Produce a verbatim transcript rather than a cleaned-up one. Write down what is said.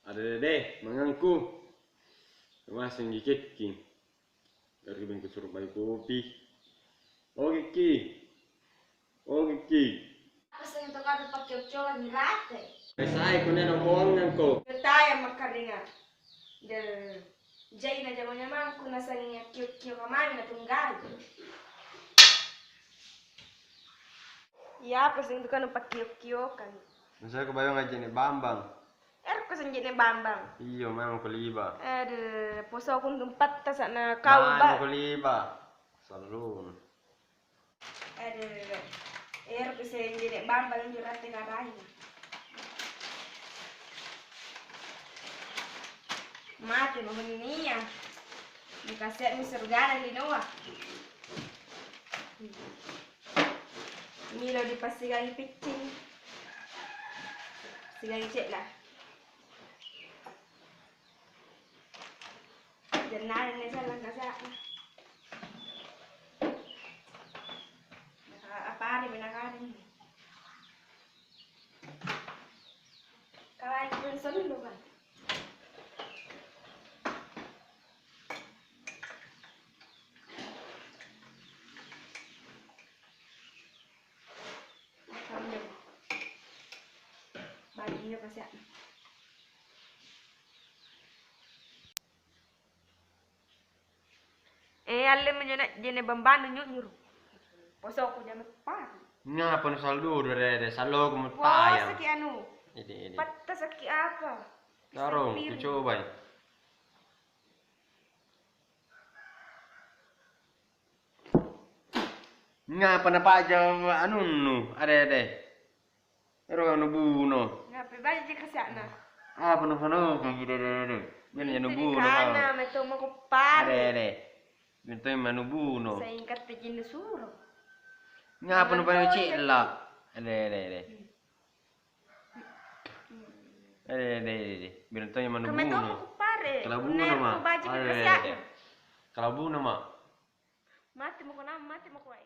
Ada dede, mangangku. Masing Kikki. Dari bengku suruh bayu kopi. Oh, Kikki. Oh, Kikki. Apa seng tau kadu pakkio-kioang ni rate? Pesai kunia napoangangko. Betaya makkaringa. De, jaina jama-jamangku naseng akkio-kio kamami natunggai. Iya, apa seng tau kadu pakkio-kiokang. Nasako bayong aja ni Bambang. Ero ko senjene Bambang. Iyo, memang ko liba. Aduh, posokung tumpatta sana kau, Bang. Memang ko liba. Salun. Aduh, ero ko senjene Bambang injo ratte karaeng. Mate mo bennia. Dikasemi surgana linoa. Milo dipasigangi piccing. Sigangi cedda. Jannana ni sallang kasa'na. Naka-, apa hari menakari. Kawai pun selu, Bang. Bajinga pasia'na. Eh, allemi njo na jene Bambang nunyunyuru. Posokku jama pari. Ngapa nusaldudu, Dede? Salloku mutayang. Posaki anu. Idi, idi. Pattasaki apa? Tarung, kucobai. Ngapa napaja anunnu, Ade-ade? Ero nubuno. Ngape baji kasa'na? Apa nufanoki, Ade-ade? Janji nubuno. Kana meto mako pare. Ade-ade. Meto manubuno. Singkat tejin suro. Ngapa nupaja cella? Ade-ade. Ade-ade. Bilang tanya manubuno. Kalabuno ma. Kalabuno ma. Mate mako nama, mate mako wae.